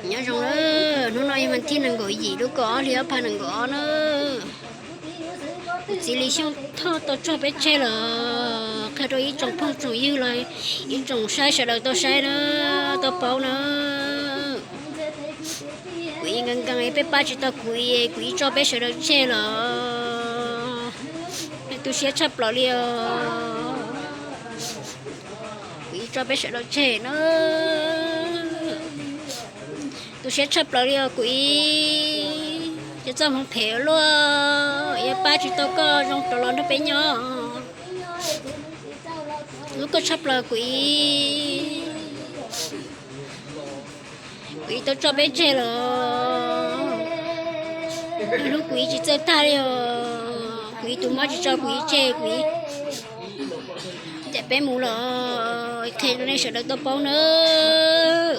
Nyob zoo na, hnub no yog vas thib nees nkaum yim lub kaum ob hli ob phav nees nkaum ob na. Kuv txiv Lis Xyooj Thoj tau tso peb tseg lawm, qhia rau ib tsoom phooj tsoom ywg los ib tsoom saib sawv daws tau saib na, tau paub na. Kuv ib nkees nkees peb pab tsis tau kuv ib, kuv ib tso peb sawv daws tseg lawm. Tu siab tshaj plaws li os. Kuv ib tso peb sawv daws tseg na. Tu siab tshaj plaws li os kuv ib. Ces txoj hmoov phem luaj, yuav pab tsis tau koj zoo rov los nrog peb nyob. Hlub koj tshaj plaws kuv ib. Kuv ib tau tso peb tseg lawm. Hlub kuv ib tsis txawj tag li os. Kuv ib tus mob tsis tso kuv ib tseg, kuv ib, ces peb mus los qhia rau nej sawv daws tau paub nawb.